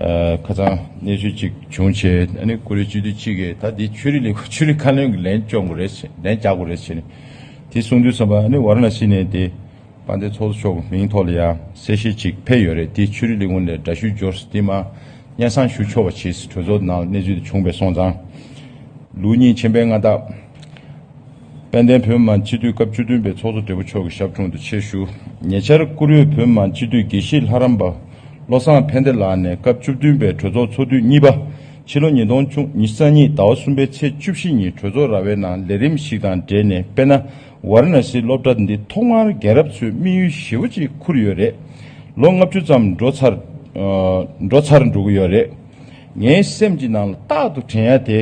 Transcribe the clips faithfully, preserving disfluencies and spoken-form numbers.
ཨ་ཁ་སང་གནས་ཚུལ་ཅིག་བྱུང་བྱས། ཨ་ནི་ཀུ་རེ་སྤྱི་འཐུས་གཅིག་གིས་ད་འདི་ཆོས་རིག་ལས་ཁུངས་ཆོས་རིག་བཀའ་བློན་གྱི་ལན་སྐྱོན་དགོས་རེད་ཟེར། ལན་རྒྱག་དགོས་རེད་ཟེར་ནས་དེ་གསུངས་དུས་ཙམ་པ། ཨ་ནི་ཝཱ་ར་ཎ་སི་ནས་དེ་དཔལ་ལྡན་ཚོགས་གཙོ་མཆོག་གི་མིང་ཐོག་ལ་ཡང་གསལ་བཤད་ཅིག་ཕེབས་ཡོད་རེད། དེ་ཆོས་རིག་ལས་ཁུངས་ནས་འདྲ་བཤུས་འབྱོར་སོང་། དེ་མར་སྙན་སེང་ཞུ་ཆོག་པ་བྱས་ཟེར། གྲོས་ཚོགས་ནང་གནས་ཚུལ་དེ་བྱུང་བས་སོང་ཙང་། ལུགས་གཉིས་ཆེན་པོའི་མངའ་བདག་དཔལ་ལྡན་བོད་མི་མང་སྤྱི་འཐུས་སྐབས་བཅུ་བདུན་པའི་ཚོགས་གཙོ་སྦྲེལ་པོ་མཆོག་གི་ཞབས་དྲུང་དུ་ཆེད་ཞུ། ཉེ་ཆར་བཀུར་འོས་བོད་མི་མང་སྤྱི་འཐུས་དགེ་བཤེས་ལྷ་རམས་པ་བློ་བཟང་ཕན་བདེ་ལགས་ནས་སྐབས་བཅུ་བདུན་པའི་གྲོས་ཚོགས་ཚོགས་དུས་གཉིས་པ་ཕྱི་ལོ་ཉིས་སྟོང་ཉི་ཤུ་རྩ་གཉིས་ཟླ་བ་གསུམ་པའི་ཚེས་བཅུ་བཞི་ཉིན་གྲོས་ཚོགས་ར་བའི་ནང་ལས་རིམ་ཞིག་དང་འབྲེལ་ནས། དཔེར་ན། ཝཱ་ར་ཎ་སིའི་སློབ་གྲྭ་འདི་ཐོག་མར་རྒྱལ་རབས་ཚོས་དམིགས་ཡུལ་ཞེ་པོ་ཅིག་ཁུར་ཡོད་རེད། ལོ་ལྔ་བཅུ་ཙམ་འགྲོ་ཚར། ཨ་འགྲོ་ཚར་འགྲོ་གི་ཡོད་རེད། ངའི་སེམས་ཀྱི་ནང་ལ་རྟག་ཏུ་དྲན་ཡ་དེ།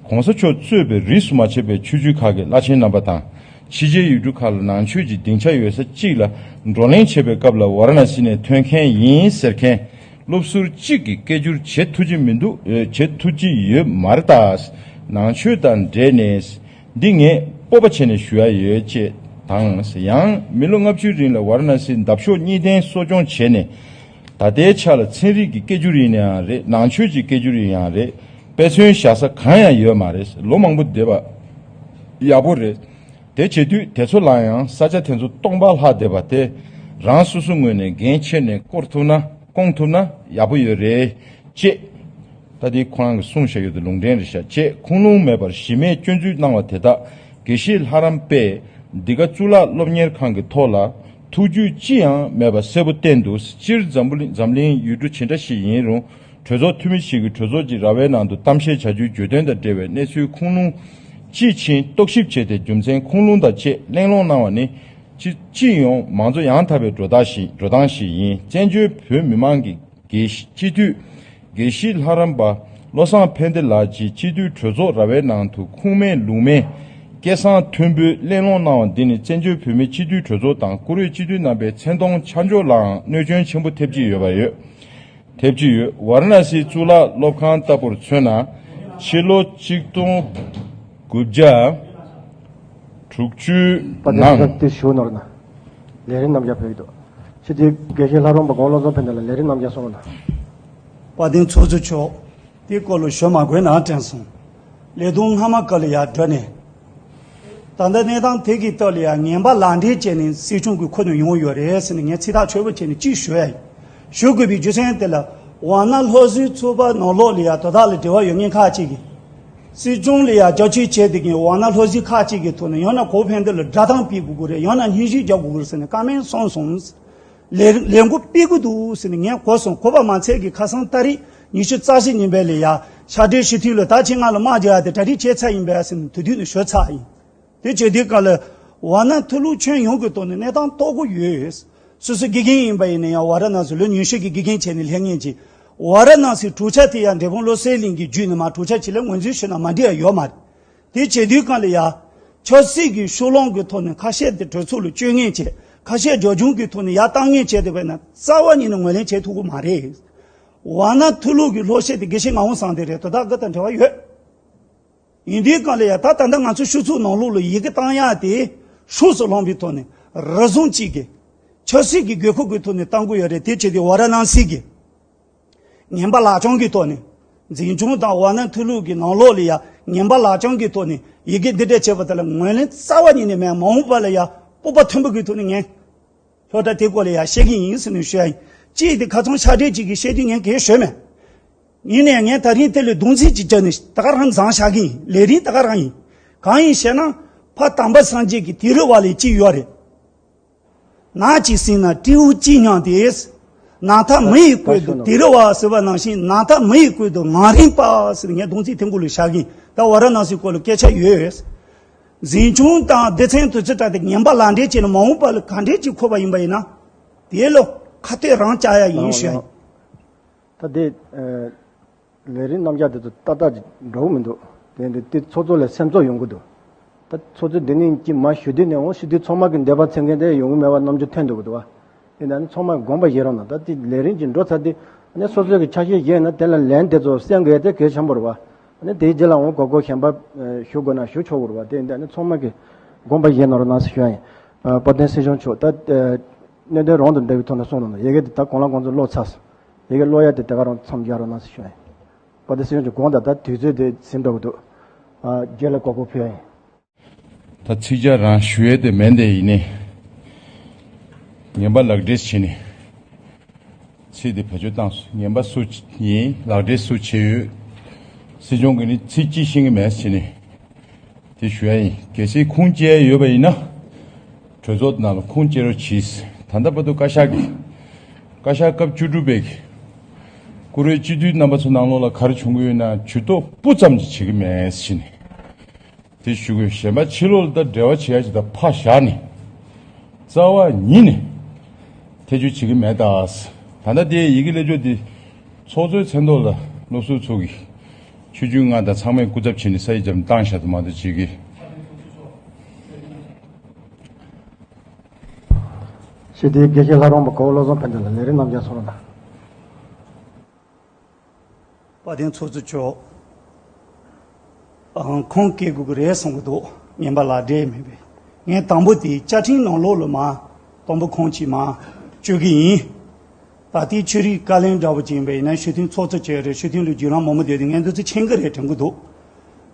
གོང་ས་མཆོག་གཙོས་པའི་རིས་སུ་མ་ཆད་པའི་ཆོས་བརྒྱུད་ཁག་གི་བླ་ཆེན་རྣམ་པ་དང་། ཕྱི་རྒྱལ་ཡུལ་གྲུ་ཁག་ལ་ནང་ཆོས་ཀྱི་སྡིངས་ཆ་ཡོད་ས་གཅིག་ལ་བགྲོ་གླེང་བྱེད་པའི་སྐབས་ལ་ཝཱ་ར་ཎ་སི་ནས་ཐོན་མཁན་ཡིན་ཟེར་མཁན་སློབ་ཟུར་གཅིག་གིས་སྐད་སྒྱུར་བྱེད་ཐུབ་ཀྱི་མི་འདུག་ཨེ། བྱེད་ཐུབ་ཀྱི་ཡོད་མ་རེད་ད། ནང་ཆོས་དང་འབྲེལ་ནས། འདི་ངས་སྤོབས་པ་བྱས་ནས་ཞུ་ཡ་ཡོད་ཅེས་དང་། ཡང་མི་ལོ་ལྔ་བཅུའི་རིང་ལ་ཝཱ་ར་ཎ་སིའི་འདབ་གཤོག་གཉིས་ལྡན་གསོ་སྐྱོང་བྱས་ནས། ད་ལྟའི་ཆ་ལ་ཚན་རིག་གི་སྐད་སྒྱུར་ཡིན་ཡང་རེད། ནང་ཆོས་ཀྱི་སྐད་སྒྱུར་ཡིན་ཡང་རེད། དཔེ་མཚོན་བཞག་ས་གང་ཡང་ཡོད་མ་རེད། ལོ་མང་པོ་བསྡད་པ་ཡག་པོ་རེད། དེ་བྱེད་དུས་དེ་ཚོ་ལ་ཡང་ས་ཆ་དེ་ཚོ་སྟོང་པ་ལྷག་བསྡད་པ་དེ་རང་སོ་སོའི་ངོས་ནས་འགན་འཁྱེར་ནས་སྐོར་ཐུབ་ན། སྐོང་ཐུབ་ན་ཡག་པོ་ཡོད་རེད་ཅེས། ད་དེ་ཁོ་རང་གིས་གསུངས་བཞག་ཡོད་དེ་ལུང་འདྲེན་རེད་ཤག་ཅེས་ཁུངས་ལུང་མེད་པར་གཞི་མེད་སྐྱོན་འཛུགས་གནང་བ་དེ་དག་དགེ་བཤེས་ལྷ་རམས་པས་འདི་ག་གཙུག་ལག་སློབ་གཉེར་ཁང་གི་ཐོག་ལ་ཐུགས་རྒྱུས་ཅི་ཡང་མེད་པ་གསལ་པོ་བསྟན་འདུག་སྤྱིར་འཛམ་བུ་གླིང་འཛམ་གླིང་ཡུལ་གྲུ་ཇི་འདྲ་ཞིག་ཡིན་རུང་། གྲོས་ཚོགས་འཐུས་མི་ཞིག་གིས་གྲོས་ཚོགས་ཀྱི་ར་བའི་ནང་དུ་གཏམ་བཤད་བྱ་རྒྱུའི་བརྗོད་དོན་དང་འབྲེལ་བའི་གནས་ཚུལ་ཁུངས་ལུང་དཔྱིས་ཕྱིན་རྟོག་ཞིབ་བྱས་ཏེ། རྒྱུ་མཚན་ཁུངས་ལུང་དང་བཅས་གླེང་སློང་གནང་བ་ནི། སྤྱི་སྤྱི་ཡོངས་མང་གཙོ་ཡང་དག་པའི་འགྲོ་སྟངས་ཤིག་འགྲོ་སྟངས་ཤིག་ཡིན། བཙན་བྱོལ་བོད་མི་མང་གི་དགེ་སྤྱི་འཐུས་དགེ་བཤེས་ལྷ་རམས་པ་བློ་བཟང་ཕན་བདེ་ལགས་ཀྱིས་སྤྱི་འཐུས་གྲོས་ཚོགས་ར་བའི་ནང་དུ་ཁུངས་མེད་ལུང་མེད་སྐད་གསང་མཐོན་པོས་གླེང་སློང་གནང་བ་འདི་ནི། བཙན་བྱོལ་བོད་མིའི་སྤྱི་འཐུས་གྲོས་ཚོགས་དང་བཀུར་འོས་སྤྱི་འཐུས་རྣམ་པའི་མཚན་མཐོང་ཆ་འཇོག་ལའང་གནོད་སྐྱོན་ཆེན་པོ་ཐེབས་ཀྱི་ཡོད་པ་ཡོད། ཐེབས་ཀྱི་ཡོད། ཝཱ་ར་ཎ་སིའི་གཙུག་ལག་སློབ་ཁང་ལྟ་བུར་མཚོན་ན། ཕྱི་ལོ་གཅིག་སྟོང་དགུ་བརྒྱ་དྲུག་ཅུ་པ་དེ་ནང་། ས་དེ་ཞུ་ནོར་ན། ལས་རིམ་རྣམ་གཞག་ཕེབས་ཀྱི་འདུག་ཕྱི་དེ་དགེ་བཤེས་ལྷ་རམས་པ་གོང་བློ་བཟང་ཕན་བདེ་ལ་ལས་རིམ་རྣམ་གཞག་གསུང་རོགས་གནང་། དཔལ་ལྡན་ཚོགས་གཙོ་མཆོག་དེའི་སྐོར་ལ་ཞུ་མ་དགོས་ན་དྲན་སོང་། ལས་དོན་སྔ་མ་ག་ལ་ཡར་འགྲོ་ནས། ད་ལྟ་གནས་སྟངས་དེ་གི་ཐོག་ལ་ཡང་ངན་པ་ལག་འབྲེལ་བྱས་ནས་སྲིད་སྐྱོང་གི་ཁུར་ནས་ཡོང་ཡོད་རེད་ཟེར་ནས་ངས་ཚིག་ཐག་ཆོད་པོ་བྱས་ནས་གཅིག་ཞུ་ཡ་ཡིན། ཞུ་དགོས་པའི་རྒྱུ་མཚན་དེ་ལ། ཝཱ་ཎ་སློབ་ཟུར་ཚོགས་པ་ནང་ལོགས་ལ་ཡང་དོ་བདག་ལ་འབྲེལ་བ་ཡོད་མཁན་ཁག་ཅིག་གིས། སྲིད་སྐྱོང་ལ་ཡང་རྒྱབ་སྐྱོར་བྱས་བསྡད་མཁན་ཝཱ་ཎ་སློབ་ཟུར་ཁག་ཅིག་གི་ཐོག་ནས། ཡང་ན་གོ་ཕན་བདེ་ལ་དགྲ་གཏམ་སྤེལ་དགོས་ཀྱི་རེད། ཡང་ན་སྙན་ཞུ་རྒྱག་དགོས་ཀྱི་རེད་ཟེར་ནས་བཀའ་མོལ་གསུངས་སོང་། ལས་ལས་འགུལ་སྤེལ་གྱི་འདུག་ཟེར་ནས་ངས་གོ་སོང་། གོ་བ་མ་ཚད་ཀྱི་ཁ་སང་ཏ་རིག་ཉི་ཤུ་རྩ་བཞི་ཉིན་པས་ལ་ཡ་ཕྱག་སྦྲེལ་ཞུ་མཐུན་ལ་ད་ཁྱེད་ང་ལ་དམག་རྒྱག་ཡ་དེ་གྲ་སྒྲིག་བྱས་ཚར་ཡིན་པས་ཟེར་ནས་དེ་དུས་ནས་ཞུ་ཚར་ཡིན། དེ་བྱེད་དུས་སྒང་ལ་ཝཱ་ཎ་མཐོ་སློབ་ཁྱོན་ཡོངས་ཀྱི་ཐོག་ནས་གནས་སྟངས་རྟོགས་ཀྱི་ཡོད། སོ་སོ་དགེ་རྒན་ཡིན་པ་ཡིན་ན་ཡང་ཝཱ་ར་ཎ་སི་ལོ་ཉི་ཤུ་གི་དགེ་རྒན་བྱས་ནས་སླེབས་མཁན་གྱི་ཝཱ་ར་ཎ་སིའི་གྲོས་འཆར་དེ་ཡང་འབྲས་སྤུངས་བློ་གསལ་གླིང་གི་བརྒྱུད་ནས་མར་གྲོས་འཆར་ཅིག་ལ་ངོས་འཛིན་ཞུས་ན་མ་འགྲིག་ཡ་ཡོད་མ་རེད། དེ་བྱེད་དུས་སྒང་ལ་ཡ། ཆབ་སྲིད་ཀྱི་ཕྱོགས་ལྷུང་གི་ཐོག་ནས་ཁ་ཤས་དེ་གྲོས་ཚོགས་ལ་བསྐྱོན་མཁན་བྱས། ཁ་ཤས་རྒྱབ་ལྗོངས་ཀྱི་ཐོག་ནས་ཡར་བཏང་མཁན་བྱས་བསྡད་པ་ཡིན་ན་རྩ་བ་ཉིད་ནས་ངོས་ལེན་བྱེད་ཐུབ་ཀྱི་མ་རེད། ཝཱ་ཎ་མཐོ་སློབ་ཀྱི་སློབ་ཆེན་དེ་དགེ་བཤེས་ངག་དབང་བཟང་བསྟན་རེད། དོ་བདག་དགའ་དང་འབྲེལ་བ་ཡོད། ཡིན་དུས་སྒང་ལ་ཡ་ད་ད་ལྟ་ང་ཚོ་ཆོས་ཚོགས་ནང་ལོགས་ལ་ཡི་གེ་བཏང་ཡག་དེ་ཕྱོགས་སུ་ལྷུང་བའི་ཐོག་ནས་རེ་ཟུང་གཅིག་གིས་ཆབ་སྲིད་ཀྱི་དགོས་མཁོ་གི་ཐོག་ནས་བཏང་དགོས་ཡོད་རེད། དེ་བྱེད་དུས་ཝཱ་ར་ཎ་སི་གི་ངན་པ་ལག་བཅངས་ཀྱི་ཐོག་ནས། འཛིན་སྐྱོང་དང་ཝཱ་ཎ་མཐོ་སློབ་ཀྱི་ནང་ལོགས་ལ་ཡ་ངན་པ་ལག་བཅངས་ཀྱི་ཐོག་ནས་ཡི་གེ་འདི་འདྲ་བྱས་པ་དེ་ལ་ངོས་ལེན་རྩ་བ་ཉིད་ནས་མེད། མ་འོངས་པ་ལ་ཡ་སྤོབས་པ་མཐོན་པོ་གི་ཐོག་ནས་ངས་སློབ་གྲྭ་དེའི་སྐོར་ལ་ཡ་བཤད་ཀྱི་ཡིན་ཟེར་ནས་ཞུ་ཡ་ཡིན། གཅིག་དེ་ཁ་སང་ཕྱག་སྦྲེལ་གཅིག་གིས་བཤད་དུས་ངས་གང་ཞུས་མེད། ཡིན་ནའི་ངས་ད་རིང་དེ་ལ་གདུང་འཛིན་གཅིག་བརྒྱབ་ནས་ད་ག་རང་བཟང་བཞག་གི་ཡིན། ལས་རིམ་ད་ག་རང་ཡིན། གང་ཡིན་ཞེ་ན། ཕ་དམ་པ་སངས་རྒྱས་ཀྱི་དུད་འགྲོ་བ་ལས་གཅིག་ཡོད་རེད། ནགས་ཀྱི་སྲིན་ན་སྤྲེའུ་གཅིག་སྙམ་སྟེ། ནགས་མཐའ་མི་ཡི་ཁུལ་དུ་དུད་འགྲོ་བ་ཟེར་བ་ནང་བཞིན་ནགས་མཐའ་མི་ཡི་ཁུལ་དུ་ངང་རིང་པ་ཟེར་ངས་གདུང་འཛིན་ཐེངས་དགུ་ལ་བཞག་གིན། ད་ཝཱ་ར་ཎ་སིའི་སྐོར་ལ་སྐད་ཆ་ཡོད། འཛིན་སྐྱོང་དང་སྡེ་ཚན་དུ་ཚོད་དྲག་དེ་ངན་པ་ལག་འབྲེལ་བྱས་ནས་མ་འོངས་པ་ལ་ག་འདྲས་ཅིག་འཁོར་བ་ཡིན་པ་ཡིན་ན། དེ་ལོ་ཁ་གཏད་རང་བཅག་ཡ་ཡིན་ཞུ་ཡ་ཡིན། ད་དེ། ལས་རིམ་རྣམ་གཞག་དེ་ཚོ་ཏག་ཏག་ཅིག་འགྲོ་གི་མི་འདུག་དེ་འདི་དེ་ཚོགས་གཙོ་ལ་སེམས་ཚོར་ཡོང་གི་འདུག་ད་ཚོགས་གཙོས་འདི་ནས་ཅིག་མར་ཞུ་དུས་ནས་འོང་ཞུ་དུས་ཚང་མ་གི་འདོད་པ་འཚོལ་མཁན་དེ་ཡོང་གི་མེད་པ་རྣམ་འགྱུར་ཐོན་འདུག་གི་འདུག་བ། དེ་འདྲ་ནི་ཚང་མ་དགོངས་པ་བཞེས་རོགས་གནང་། ད་དེ་ལས་རིམ་ཅིག་འགྲོ་ཚར་དུས་ཨ་ནི་སོ་སོའི་གི་ཆ་ཤས་བཞེས་ན་དེ་ལ་ལན་དེ་ཚོ་གསན་དགོས་དེ་གལ་ཆེན་པོ་རེད་བ། ཨ་ནི་དེའི་རྗེས་ལ་འོང་གོ་སྐོར་གཞན་པ་ཞུ་དགོས་ན་ཞུ་ཆོག་གི་རེད་བ། དེ་འདྲ་ནི་ཚང་མ་གི་དགོངས་པ་བཞེས་གནང་རོགས་གནང་ཟེར་ཞུ་ཡ་ཡིན། དཔལ་ལྡན་སྲིད་སྐྱོང་མཆོག་ད་གནད་དོན་རང་དང་འབྲེལ་བའི་ཐོག་ནས་གསུངས་གནང་། ཡ་གི་དེ་ད་གོང་ལ་ཁོང་ཚོ་ཀློག་ཚར་སོང་། ཡི་གེ་ཀློག་ཡ་དེ་དེ་ག་རང་མཚམས་སྦྱར་རོགས་གནང་ཟེར་ཞུ་ཡ་ཡིན། དཔལ་ལྡན་སྲིད་སྐྱོང་མཆོག། དགོངས་དག། ད་དུས་ཚོད་དེ་ཟིན་འགྲོ་གི་འདུག་ཨ། རྗེས་ལ་གོ་སྐབས་ཕུལ་ཡ་ཡིན། ད་ཚིག་བཅད་རང་ཞུ་ཡས་དེ་མེད་དེ་ཡིན་ནི། ངན་པ་ལག་འབྲེལ་བྱས་ནས། ཚིག་དེ་བེད་སྤྱོད་བཏང་སོང་། ངན་པ་སུ་ཡིན། ལག་འབྲེལ་སུ་བྱས་ཡོད། སྲིད་སྐྱོང་གིས་ནི་ཚིག་གཅིག་ཤེས་ཀྱི་མེད་ཟེར་ནས་དེ་ཞུ་ཡ་ཡིན། གལ་སྲིད་ཁུངས་སྐྱེལ་ཡ་ཡོད་པ་ཡིན་ན། གྲོས་ཚོགས་ནང་ལ་ཁུངས་སྐྱེལ་རོགས་གྱིས། ད་ལྟ་བར་དུ་བཀའ་ཤག་གིས། བཀའ་ཤག་སྐབས་བཅུ་དྲུག་པའི་གི་བཀུར་འོས་སྤྱི་འཐུས་རྣམ་པ་ཚོ་ནང་ལོགས་ལ་ག་རེ་བྱུང་གི་ཡོད་ན་ཇུས་གཏོགས་སྤུ་ཙམ་ཅིག་བྱེད་ཀྱི་མེད་ཟེར་ནས། དེ་ཞུ་དགོས། གཞན་པ་ཕྱི་ལོགས་ལ་ད་འབྲེལ་བ་བྱེད་ཡ་ཅིག་ད་ཕར་བཞག་ནས། རྩ་བ་ཉིད་ནས་ཐེ་བྱུས་བྱེད་ཀྱི་མེད་ད། ད་ལྟ་དེ་ཡི་གེ་སླེབས་ཕྱོགས་དེ་ཚོགས་གཙོའི་མཚན་ཐོག་ལ་སློབ་ཟུར་ཚོ་གིས་ཆོས་བརྒྱུད་ལྔ་དང་ཚང་མས་སྐུ་ཚབ་བྱས་ནས་ས་ཡིག་ཙམ་བཏང་བཞག་ཏུ་མ་གཏོགས་བྱེད་ཀྱི། ཞེས་དེའི་དགེ་བཤེས་ལྷ་རམས་པ་གོ་བོ་བློ་བཟང་ཕན་བདེ་ལ་ལས་རིམ་རྣམ་བསྐྱར་གསུང་རོགས་གནང་། དཔལ་ལྡན་ཚོགས་གཙོ་མཆོག། ཨང་། ཁུངས་སྐྱེལ་དགོས་ཀྱི་རེད་གསུང་གི་འདུག་ངན་པ་ལག་འབྲེལ་མིན་པས། ངས་དང་པོ་དེ་བཅའ་ཁྲིམས་ནང་ལོགས་ལ་མ། དང་པོ་ཁུངས་ཀྱིས་མ་བཅོལ་གྱི་ཡིན། ད་ལྟའི་ཆོས་རིག་བཀའ་བློན་འདྲ་བོ་ཅིག་ཡིན་པ་ཡིན་ན་སྤྱི་འཐུས་ཚོགས་གཙོ་བྱས་རེད། སྤྱི་འཐུས་ལ་བརྒྱུད་ལམ་མང་པོ་བསྡད་དེ་ངས་འདི་ཚོ་མཁྱེན་གྱི་རེད་དྲན་གྱི་འདུག་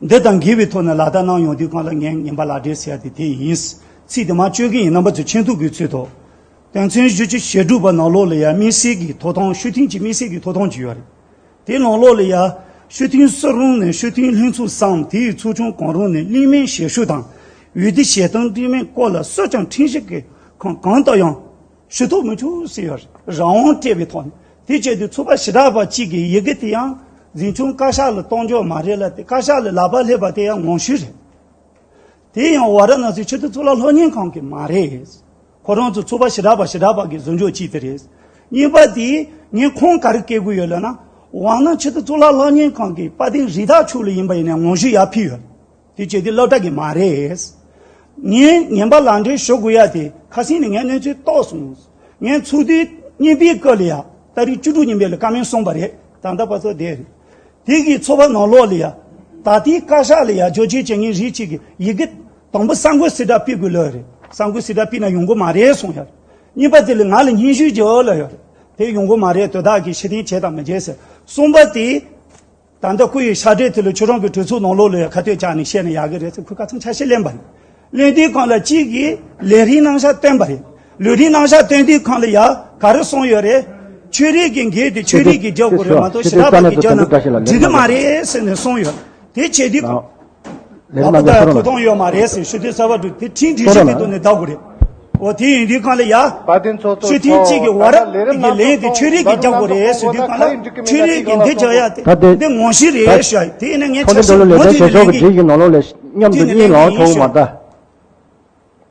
འདི་དང་འགལ་བའི་ཐོག་ནས་ལག་བསྟར་གནང་ཡོང་དུས་སྒང་ལ་ངས་ངན་པ་ལག་འབྲེལ་ཟེར་ཡ་དེ་དེ་ཡིན། ཚིག་དེ་མ་བཅོལ་གྱི་ཡིན། རྣམ་པ་ཚོས་མཁྱེན་ཐུབ་དགོས་ཚུལ་དུ། དོན་ཚན་བཞི་བཅུ་ཞེ་དྲུག་པ་ནང་ལོགས་ལ་ཡང་དམིགས་བསལ་གྱི་ཐོབ་ཐང་། སྤྱི་འཐུས་ཀྱི་དམིགས་བསལ་གྱི་ཐོབ་ཐང་ཅིག་ཡོད་རེད། དེའི་ནང་ལོགས་ལ་ཡང་སྤྱི་འཐུས་སུ་རུང་ནས་སྤྱི་འཐུས་ལྷན་ཚོགས་སམ་དེའི་ཚོགས་ཆུང་གང་རུང་ནས་གླེང་མོལ་ཞལ་བཤུས་དང་འོས་བསྡུ་ཞལ་གཏམ་སྤྲད་མིན་སྐོར་ལ་སུས་ཀྱང་ཁྲིམས་ཞིབ་ཀྱི་ཁང་གང་དུ་ཡང་ཞུ་གཏུག་མི་ཆོག་ཟེར་ཡོད་རེད། རང་དབང་སྤྲད་པའི་ཐོག་ནས། དེ་བྱས་དུས་ཚོགས་པ་ཞེ་དྲག་པ་གཅིག་གིས་ཡི་གེ་དེ་ཡང་འཛིན་སྐྱོང་བཀའ་ཤག་ལ་གཏོང་རྒྱུ་མ་རེད་ལ། དེ་བཀའ་ཤག་ལ་ལག་པ་སླེབས་པ་དེ་ཡང་ངོ་བཤུས་རེད། དེ་ཡང་ཝཱ་ར་ཎ་སིའི་སྤྱི་འཐུས་གཙུག་ལག་སློབ་གཉེར་ཁང་གི་མ་རེད། ཁོ་རང་ཚོ་ཚོགས་པ་ཞེ་དྲག་པ་ཞེ་དྲག་པ་གི་བཟོ་འཇོག་བྱས་དེ་རེད། གཉིས་པ་དེ་ངས་ཁུངས་ག་རེ་སྐྱེལ་དགོས་ཡོད་ལབ་ན། ཝཱ་ཎ་སྤྱི་འཐུས་གཙུག་ལག་སློབ་གཉེར་ཁང་གི་དཔལ་ལྡན་རི་དྭགས་མཆོག་ལ་ཡིན་པ་ཡིན་ན་ངོ་བཤུས་ཡར་ཕུལ་ཡོད། དེ་བྱས་དུས་སློབ་གྲྭ་གི་མ་རེད། ངས་ངན་པ་ལག་འབྲེལ་ཞུ་དགོས་ཡ་དེ་ཁ་སང་ནས་ངས་གནས་ཚུལ་རྟོགས་སོང་། ངས་ཚོགས་དུས་གཉིས་པའི་སྐབས་ལ་ཡ་ཏ་རིག་བཅུ་དྲུག་ཉིན་པའི་ལ་བཀའ་མོལ་གསུངས་པ་རེད། ད་ལྟ་བར་དུ་བསྡད་རེད། དེ་གི་ཚོགས་པ་ནང་ལོགས་ལ་ཡ། ད་ལྟའི་བཀའ་ཤག་ལ་ཡ་རྒྱུ་ཆེ་བྱེད་མཁན་རིགས་གཅིག་གིས་ཡི་གེ་དང་པོ་གསར་འགོད་གསལ་བསྒྲགས་ཕུལ་དགོས་ལབ་རེད། གསར་འགོད་གསལ་བསྒྲགས་ཕུལ་ན་ཡོང་གི་མ་རེད་གསུངས་ཡ་རེད། གཉིས་པ་དེ་ལ་ང་ལ་སྙན་ཞུ་རྒྱག་ལབ་ཡ་རེད། དེ་ཡོང་གི་མ་རེད། དོ་བདག་གིས་ཕྱིར་འཐེན་བྱས་དང་མི་བྱས་ཟེར། གསུམ་པ་དེ། ད་ལྟ་ཁོ་ཡི་ཕྱག་སྦྲེལ་དེ་ལ་ཁྱོད་རང་གི་གྲོས་ཚོགས་ནང་ལོགས་ལ་ཡ་ཁ་གཏད་བཅག་ནས་བཤད་ན་ཡག་གི་རེད་ཟེར། ཁོས་ཁ་ཚང་ཆ་ཤས་ལེན་པ་རེད། ལེན་དུས་སྒང་ལ་གཅིག་གིས་ལས་རིམ་རྣམ་གཞག་བཏོན་པ་རེད། ལས་རིམ་རྣམ་གཞག་བཏོན་དུས་སྒང་ལ་ཡ་ག་རེ་གསུངས་ཡོད་རེད། ཆོས་རིག་གི་འགན་དེ་ཆོས་རིག་གིས་རྒྱག་དགོས་རེད་མ་གཏོགས་ཞེ་དྲག་པ་གིས་རྒྱག་ན་འགྲིག་གི་མ་རེད་ཟེར་ནས་གསུངས་ཡོད། དེ་བྱས་དུས། ལག་པ་བརྡབ་ཐུབ་ཐང་ཡོད་མ་རེད་ཟེར། ཞུ་དུས་གསར་པ་འདུག་དེ་ཁྲིམས་སྒྲིག་གཞི་གི་ཐོག་ནས་བརྡབ་དགོས་རེད། འོ་དེ་ཡིན་དུས་སྒང་ལ་ཡ། དཔལ་ལྡན་ཚོགས་གཙོ་ཞུ་ཐེངས་གཅིག་གི་ཝཱ་ར་ལ་དེ་གི་ལན་དེ་ཆོས་རིག་གིས་རྒྱག་དགོས་རེད་ཟེར་དུས་སྒང་ལ་ཆོས་རིག་གིས་འདི་རྒྱག་ཡ་དེ་ད་དེ་འདི་ངོ་ཤེས་རེད་ཤག་དེ་ཡིན་ན་ངས་ཆ་ཚང་མུ་མཐུད་ནས་ལེན་གྱི། སྒྲིག་གཞི་ནང་ལོགས་ལ་མཉམ་དུ་གཉིད་ལོག་ཆོག་གི་མ་རེད།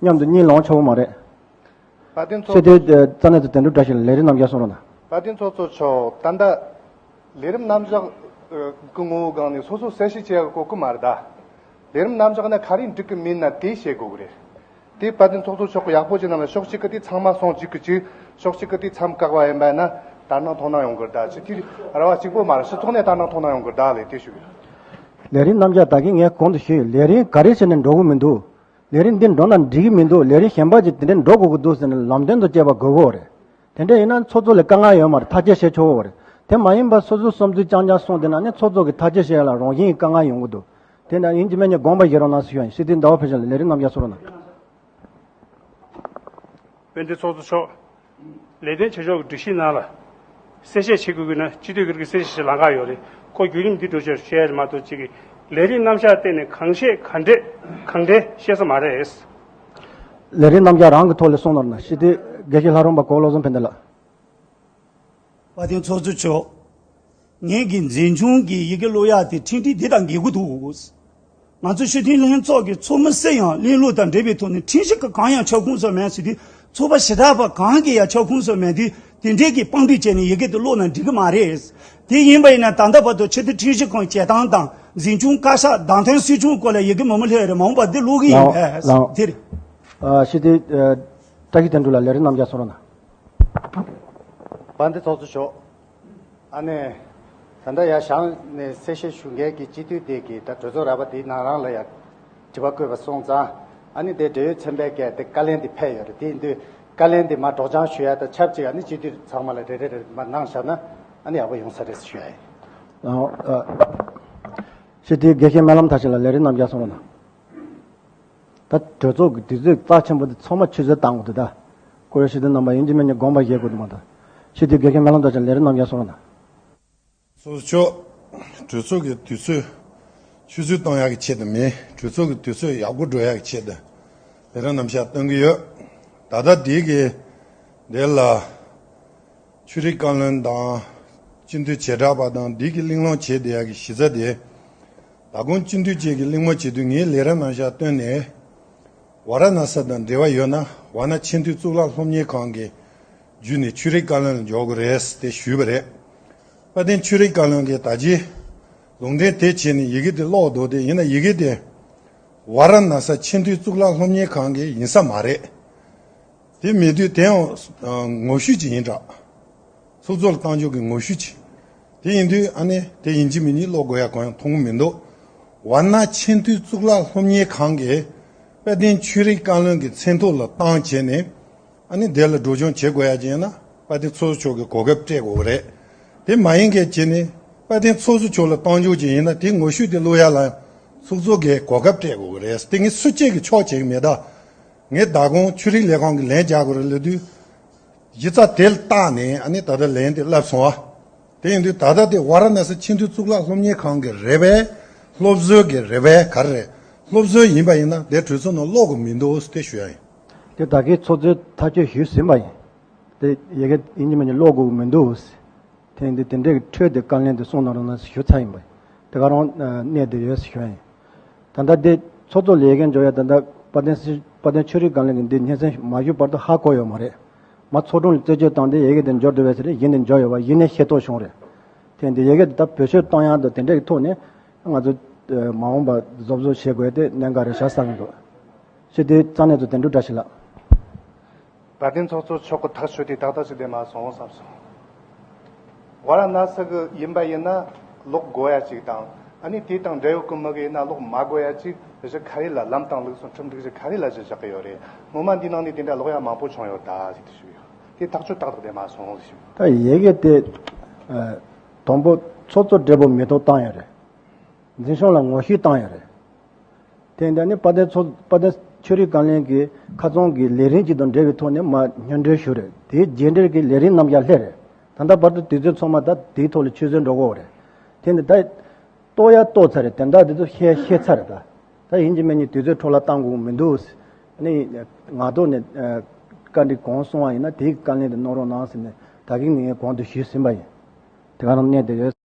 མཉམ་དུ་གཉིད་ལོག་ཆོག་གི་མ་རེད། དཔལ་ལྡན་ཚོགས། ཆེ་དེ་རྩ་གནད་དུ་དོན་གྲུབ་བཀྲ་ཤིས་ལ་ལས་རིམ་རྣམ་བསྐྱར་གསུང་རོགས་གནང་། དཔལ་ལྡན་ཚོགས་གཙོ་མཆོག་ད་ལྟ་ལས་རིམ་རྣམ་གཞག་གི་ངོ་བོའི་སྒང་ནས་སོ་སོ་གསལ་བཤད་བྱེད་ཡག་གི་གོ་སྐབས་མ་རེད་ད། ལས་རིམ་རྣམ་གཞག་ན་ག་རེ་འགྲིག་གི་མིན་ན་དེ་བཤད་དགོས་ཀྱི་རེད། དེ་དཔལ་ལྡན་ཚོགས་གཙོ་མཆོག་གི་ཡག་པོ་ཅིག་གནང་ན་ཕྱོགས་གཅིག་གི་དེ་ཚང་མ་སོང་འཇིག་གི་ཅིག་ཕྱོགས་གཅིག་གི་དེ་མཚམས་བཀག་པ་ཡིན་པ་ན་ད་ནང་ཐོག་ན་ཡོང་གི་རེད་ད། ཅི་དེ་ར་བ་གཅིག་པོ་མ་རེད། སྤྱི་ཚོགས་ནས་ད་ནང་ཐོག་ན་ཡོང་གི་རེད་ད་ལས་དེ་ཞུ་གི་རེད། ལས་རིམ་རྣམ་གཞག་ད་གིན་ངས་གོང་དུ་ཞུས་ཡོད། ལས་རིམ་ག་རེ་བྱས་ནས་འགྲོ་གི་མི་འདུག་ལས་རིམ་འདི་འགྲོ་ན་འགྲིག་གི་མི་འདུག་ལས་རིམ་གཞན་པ་ཅིག་དེ་འདྲ་འགྲོ་དགོས་ཀྱི་འདུག་ཟེར་ནས་ལམ་སྟོན་དུ་བཅད་པ་དགོས་ཀྱི་ཡོད་རེད། དེ་འདྲ་ཡིན་ན་ཚོགས་གཙོ་ལ་དཀའ་ངལ་ཡོད་མ་རེད། ཐག་གཅོད་བྱེད་ཆོག་གི་ཡོད་རེད། དེ་མ་ཡིན་པར་སོ་སོའི་བསམ་ཚུལ་རྐྱང་རྐྱང་གསུངས་བསྡད་ན་ནི་ཚོགས་གཙོ་གིས་ཐག་གཅོད་བྱེད་ཡ་ལ་རང་བཞིན་གྱི་དཀའ་ངལ་ཡོང་གི་འདུག་དེ་འདྲ་ཡིན་གྱི་མེད་ནས་དགོངས་པ་བཞེས་རོགས་གནང་ཞུ་ཡ་ཡིན། སྤྱི་འཐུས་ཟླ་བ་ཕུན་ཚོགས་ལགས་ལས་རིམ་རྣམ་གཞག་གསུང་རོགས་གནང་། དཔལ་ལྡན་ཚོགས་གཙོ་མཆོག་ལས་དོན་བྱེད་ཕྱོགས་ཀྱི་སྒྲིག་གཞི་ནང་ལ་གསལ་བཤད་བྱེད་དགོས་ཀྱི་ན་སྤྱི་འཐུས་ཀྱི་གསལ་བཤད་བྱེད་ལམ་ཁ་ཡོད་རེད། ཁོ་བརྒྱུད་རིམ་འདི་འགྲོ་ཕྱོགས་བཤད་ཡ་མ་གཏོགས་གཅིག་གི་ལས་རིམ་རྣམ་གཞག་བལྟས་ནས་གང་བཤད་གང་འགྲེལ་གང་འགྲེལ་བཤད་ས་མ་རེད། ལས་རིམ་རྣམ་གཞག་རང་གི་ཐོག་ལ་གསུང་ནོར་ན་སྤྱི་འཐུས་དགེ་བཤེས་ལྷ་རམས་པ་གོ་བོ་བློ་བཟང་ཕན་བདེ་ལགས། དཔལ་ལྡན་ཚོགས་གཙོ་མཆོག་ངེད་ཀྱི་འཛིན་སྐྱོང་གི་ཡི་གེ་ཀློག་ཡག་དེ་ཁྲིམས་སྒྲིག་འདི་དང་འགལ་གྱི་འདུག་ང་ཚོ་སྤྱི་འཐུས་ལྷན་ཚོགས་ཀྱི་ཚོགས་མི་སུ་ཡང་གླེང་ལུགས་དང་འབྲེལ་བའི་ཐོག་ནས་ཁྲིམས་གཞི་གི་གང་ཡང་ཁྱབ་ཁོངས་སུ་མེད་ཟེར་དུས། ཚོགས་པ་ཞེ་དྲག་པ་གང་གི་ཡང་ཁྱབ་ཁོངས་སུ་མེད་དུས། དེ་འདྲའི་གི་དཔང་སྒྲིག་བྱས་ནས་ཡི་གེ་དེ་ཀློག་ན་འགྲིག་གི་མ་རེད། དེ་ཡིན་པ་ཡིན་ན་ད་ལྟ་བར་དུ་ཆེས་མཐོའི་ཁྲིམས་ཞིབ་ཁང་བྱེད་སྟངས་དང་འཛིན་སྐྱོང་བཀའ་ཤག་བདག་དོན་སྲིད་སྐྱོང་སྐོར་ལ་ཡི་གེ་མང་པོ་སླེབས་རེད། མ་འོངས་པ་འདི་ཀློག་གི་ཡིན་ལགས་པས་ལགས། དེ་རེད། ཨ་སྤྱི་འཐུས་ཨ་བཀྲ་ཤིས་དོན་གྲུབ་ལགས་ལས་རིམ་རྣམ་གཞག་གསུང་རོགས་གནང་། དཔལ་ལྡན་ཚོགས་གཙོ་མཆོག་ཨ་ནེ། ད་ལྟ་ཡར་བཞེངས་ནས་གསལ་བཤད་ཞུ་མཁན་གྱི་སྤྱི་འཐུས་དེ་གིས་ད་གྲོས་ཚོགས་ར་བ་དེའི་ནང་རང་ལ་ཡང་དྲི་བ་བཀོད་པ་སོང་ཙང་། ཨ་ནི་དེ་འབྲེལ་ཡོད་ཚན་པའི་སྐད་དེ་བཀའ་ལན་དེ་ཕེབས་ཡོད་རེད། དེ་ཡིན་དུས་བཀའ་ལན་དེ་མར་སྒྲོག་སྦྱང་ཞུ་ཡ་དང་ཆབས་ཅིག་ཨ་ནི་སྤྱི་འཐུས་ཚང་མ་ལ་རེ་རེ་རེ་མར་གནང་བཞག་ན། ཨ་ནི་ཡག་པོ་ཡོང་ས་རེད་ཞུ་ཡ་ཡིན། ཨ། ཨ། ཞི་བདེའི་དགེ་བཤེས་སྨོན་ལམ་མཐར་ཕྱིན་ལ་ལས་རིམ་རྣམས་ཀྱང་གསུང་རོགས་གནང་། ད་གྲོས་ཚོགས་ཀྱི་དུས་ཚོད་རྩ་ཆེན་པོ་འདི་ཚང་མ་ཆུད་ཟོས་བཏང་དགོས་འདུག་ད་ཁོ་རེ་ཞི་བདེ་རྣམ་པ་ཡིན་གཅིག་མིན་གཉིས་དགོངས་པ་བཞེས་དགོས་འདུག་མ་གཏོགས། ཞི་བདེའི་དགེ་བཤེས་སྨོན་ལམ་མཐར་ཕྱིན་ལས་རིམ་རྣམས་ཀྱང་གསུང་རོགས་གནང་། ཚོགས་གཙོ་མཆོག་གྲོས་ཚོགས་ཀྱི་དུས་ཚོད་ཆུད་ཟོས་གཏོང་ཡག་གི་ཆེད་དུ་མིན། གྲོས་ཚོགས་ཀྱི་དུས་ཚོད་ཡག་པོ་འགྲོ་ཡག་གི་ཆེད་དུ་ལས་རིམ་རྣམ་གཞག་སྟོན་གྱི་ཡོད། ད་ལྟ་འདི་གི་འདི་ལ་ཆོས་རིག་བཀའ་བློན་དང་སྤྱི་འཐུས་བྱེ་བྲག་པ་དང་འདི་གི་གླེང་སློང་བྱེད་བསྡད་ཡག་གི་གཞི་རྩ་དེ། ད་དགོང་སྤྱི་འཐུས་བཅས་ཀྱི་གླེང་མོལ་བྱེད་དུས་ངས་ལས་རིམ་རྣམ་གཞག་བཏོན་ནས། ཝཱ་ར་ཎ་ས་དང་འབྲེལ་བ་ཡོད་ན་ཝཱ་ཎ་ཆེས་མཐོའི་གཙུག་ལག་སློབ་གཉེར་ཁང་གི་བརྒྱུད་ནས་ཆོས་རིག་བཀའ་བློན་ལ་འཇོག་དགོས་རེད་དེ་ཞུས་པ་རེད། དཔལ་ལྡན་ཆོས་རིག་བཀའ་བློན་གྱིས་ད་ཅི་ལུང་འདྲེན་དེ་བྱས་ནས་ཡི་གེ་དེ་ཀློག་འདུག་དེ་ཡིན་ན་ཡི་གེ་དེ་ཝཱ་ར་ཎ་ས་ཆེས་མཐོའི་གཙུག་ལག་སློབ་གཉེར་ཁང་གི་ཡིན་ས་མ་རེད། དེ་མེད་དུས་དེའང་ངོ་བཤུས་ཅིག་ཡིན་འདྲ། ཚོགས་གཙོ་ལ་བཏང་ཕྱོགས་ཀྱི་ངོ་བཤུས་ཅིག་དེ་ཡིན་དུས་ཨ་ནི་དེ་ཡིན་གཅིག་མིན་གཉིས་ཀློག་དགོས་ཡ་གང་ཡང་མཐོང་གི་མི་འདུག་ཝཱ་ཎ་ཆེས་མཐོའི་གཙུག་ལག་སློབ་གཉེར་ཁང་གིས་དཔལ་ལྡན་ཆོས་རིག་བཀའ་བློན་གྱི་མཚན་ཐོག་ལ་བཏང་བྱས་ནས་ཨ་ནི་དེ་ལ་སྒྲོག་སྦྱང་བྱེད་དགོས་ཡ་ཅིག་ཡིན་ན་དཔལ་ལྡན་ཚོགས་གཙོ་མཆོག་གིས་གོ་སྐབས་སྤྲད་དགོས་ཀྱི་རེད། དེ་མ་ཡིན་མཁན་བྱས་ནས་དཔལ་ལྡན་ཚོགས་གཙོ་མཆོག་ལ་བཏང་ཕྱོགས་ཅིག་ཡིན་ན་དེ་ངོ་བཤུས་དེ་ཀློག་ཡ་ལ་ཚོགས་གཙོ་གིས་གོ་སྐབས་སྤྲད་དགོས་ཀྱི་རེད། དེ་ངས་སུ་གཅིག་གིས་ཆོག་བྱེད་ཀྱི་མེད་ད། ངས་ད་དགོང་ཆོས་རིག་ལས་ཁང་གི་ལན་རྒྱག་དགོས་རེད་ལབ་དུས། གཞི་རྩ་དེ་ལ་བརྟགས་ནས་ཨ་ནི་ད་ལྟ་ལན་དེ་བསླབས་སོང་བ། དེ་ཡིན་དུས་ད་ལྟ་དེ་ཝཱ་ར་ཎ་སི་ཆེས་མཐོའི་གཙུག་ལག་སློབ་གཉེར་ཁང་གི་རེད་པས། སློབ་གསོའི་གི་རེད་པས་ག་རེ་རེད། སློབ་གསོའི་ཡིན་པ་ཡིན་ན་དེ་གྲོས་ཚོགས་ནང་ཀློག་གི་མི་འདུག་དེ་ཞུ་ཡ་ཡིན། དེ་ད་གིན་ཚོགས་གཙོས་ཐག་གཅོད་ཞུས་ཟིན་པ་ཡིན། དེ་ཡི་གེ་ཡིན་གཅིག་མིན་གཉིས་ཀློག་དགོས་ཀྱི་མི་འདུག་དེ་ཡིན་དུས་དེ་འདྲའི་གི་འཕྲོས་དེ་དཀའ་ལན་དེ་གསུངས་གནང་རོགས་གནང་ཞུ་ཚར་ཡིན་པ་ཡིན། དེ་ག་རང་གནས་དེ་ཡོད་ཞུ་ཡ་ཡིན། ད་ལྟ་འདི་ཚོགས་གཙོ་ལས་འགན་འཇོག་ཡ་ད་ལྟ་དཔལ་ལྡན་སྲིད་དཔལ་ལྡན་ཆོས་རིག་བཀའ་བློན་གྱིས་འདི་སྙན་སེང་མ་ཞུས་བར་དུ་ཧ་གོ་ཡོད་མ་རེད། མ་ཚོགས་དྲུང་ལ་རྩད་གཅོད་བཏང་སྟེ་ཡི་གེ་དེ་འབྱོར་འདུག་པས་ཟེར་ཡིན་ནའི་འབྱོར་ཡོད་པ་ཡིན་ནའི་ཤེས་རྟོགས་བྱུང་རེད། དེ་འདི་ཡི་གེ་དེ་ད་བེད་སྤྱོད་གཏོང་ཡ་དང་དེ་འདྲ་གི་ཐོག་ནས་ང་ཚོ་མ་འོངས་པ་བཟོ་བཟོ་བྱེད་དགོས་དེ་གནད་འགག་རེད་ཤག་བསམ་གྱི་འདུག་ཞེས་དེ་རྩ་ནས་ཚོ་དེ་འདྲ་བཀྲ་ཤིས་ལགས། དཔལ་ལྡན་ཚོགས་གཙོ་མཆོག་གི་ཐག་ཆོད་དེ་ཏག་ཏག་ཞིག་བསྡད་མ་སོང་བསམ་སོང་། ཝཱ་ར་ཎ་སི་གི་ཡིན་པ་ཡིན་ན་ཀློག་དགོས་ཡ་ཅིག་དང་ཨ་ནི་དེ་དང་འབྲེལ་ཡོད་ཀྱི་མི་གི་ཡིན་ན་ཀློག་མ་དགོས་ཡ་ཅིག་གཞི་ག་རེ་ལ་ལམ་དང་ལུགས་སྲོལ་ཁྲིམས་སྒྲིག་གཞི་ག་རེ་ལ་གཞི་བཞག་གི་ཡོད་རེད། སྔོན་མ་འདི་ནང་ནས་དེ་འདྲ་ཀློག་ཡ་མང་པོ་བྱུང་ཡོད་ད་ཞེས་དེ་ཞུས་ཡོད། དེ་ཐག་ཆོད་ཏག་ཏག་བསྡད་མ་སོང་ཞེས་ཞུས་ཡོད། ད་ཡི་གེ་དེ་དང་པོ་ཚོགས་གཙོ་སྦྲེལ་པོ་མེ་ཏོག་བཏང་ཡོད་རེད། འཛིན་སྐྱོང་ལ་ངོ་བཤུས་བཏང་ཡོད་རེད། དེ་འདྲ་ནི་དཔལ་ལྡན་ཚོགས་དཔལ་ལྡན་ཆོས་རིག་བཀའ་བློན་གྱི་ཁ་ཚོན་གྱི་ལས་རིམ་གཅིག་དང་འབྲེལ་བའི་ཐོག་ནས་མ་སྙན་སྒྲོན་ཞུ་རེད། དེའི་རྗེས་འབྲེལ་གྱི་ལས་རིམ་རྣམས་ཀྱང་སླེབས་རེད། ད་ལྟ་བར་དུ་དུས་ཚོད་ཚང་མ་ད་དེའི་ཐོག་ལ་ཆུད་ཟོས་འགྲོ་གི་ཡོད་རེད། དེ་ནི་ད་གཏོགས་ཡ་གཏོགས་ཚར་རེད། དེ་འདྲ་དེ་ཚོ་བཤད་བཤད་ཚར་རེད་ད། ད་ཡིན་གཅིག་མིན་གཉིས་དུས་ཚོད་འཕྲོ་བརླག་བཏང་དགོས་མི་འདུག་ནི་ངག་ཐོག་ནས་བཀའ་འདྲི་གང་གསུང་བ་ཡིན་ན་དེའི་བཀའ་ལན་དེ་གནང་རོགས་གནང་ཟེར་ནས་ད་གིན་ངས་གོང་དུ་ཞུས་ཟིན་པ་ཡིན། དེ་ག་རང་གནས་དེ་ཡོད།